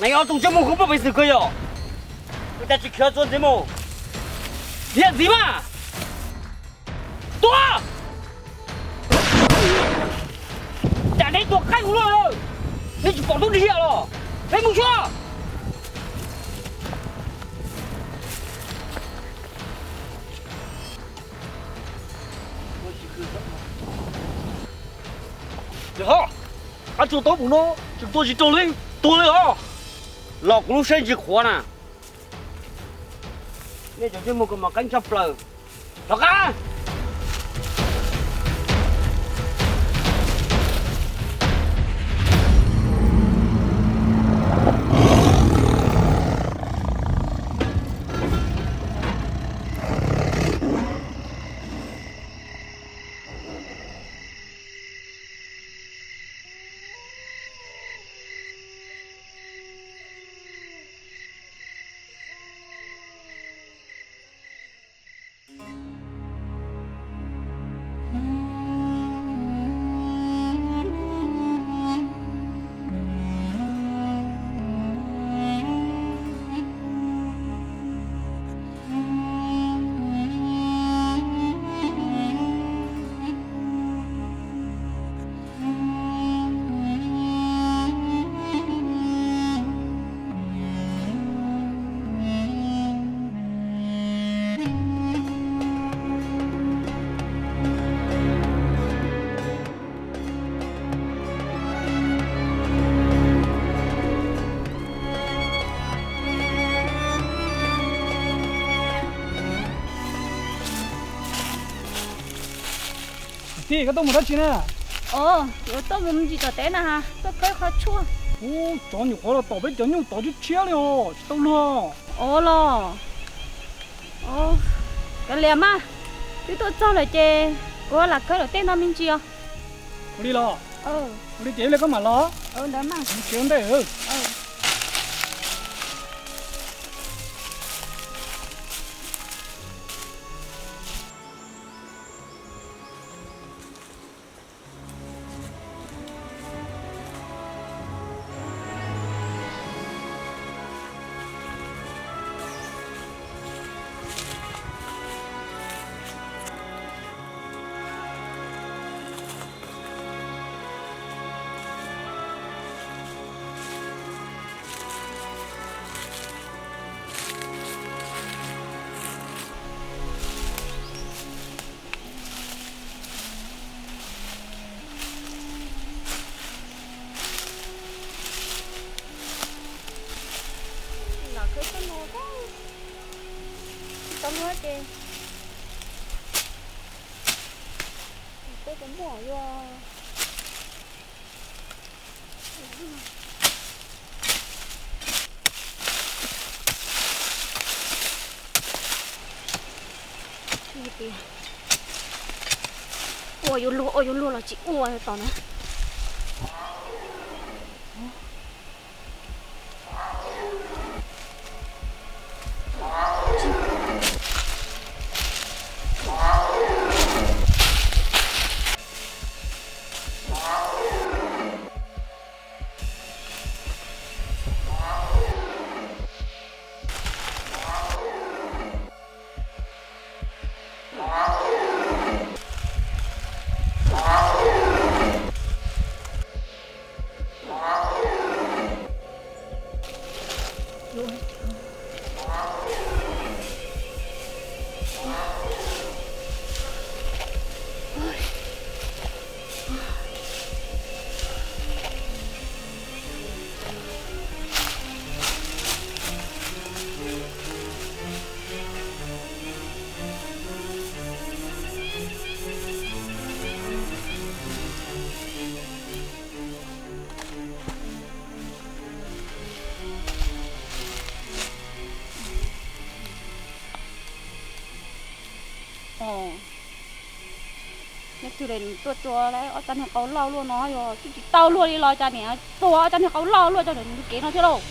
Neeg ob tug tseem mus hu poj pes xwm kawg yog, ua cas tsis khiav txuas ntxiv mus? Dhia ntxiv mas. Tua! Cas neb tua qaib ua luaj, neb tsis pom tub dhia los? Neb mus xyuas. Yog, ab tsuas taub mus no tseem tua tsis raug li, tuag li os. Los kuv lub siab ntsis qhuav na. Nej cov ntsej muag kua muag qeeb tshaj plaws. Rov qab. Kwv tij, koj tuaj mus dab tsi na? Ov, yuav tuaj mus me ntsis tom teb na, tuaj khawb qhov tshuaj. Ub, tsov nyuam qhuav los tom peb cov nyuj tod tshiab tshiab li os, tsis tau luag. Ov los. Kav liam mas, twb tuaj txog lawm ces kuv lam khawb lawm tej no me ntsis os. Ua li los? Ua li ces ib pliag koj mam los. Ntawd mas. Mus tsev ua ntej. Lam khawb txoj no, tsis tau luag ces koj puas muaj yuav. Ua yuav luag, ua yuav luag los tsis ua tom na. Nyob twg es nws tuaj tua ob cov niag qau loj luaj no, yog twb tsis tau luag li los cas niam tua ob cov niag qau loj luaj rau ntawm nws kev no thiab lauj.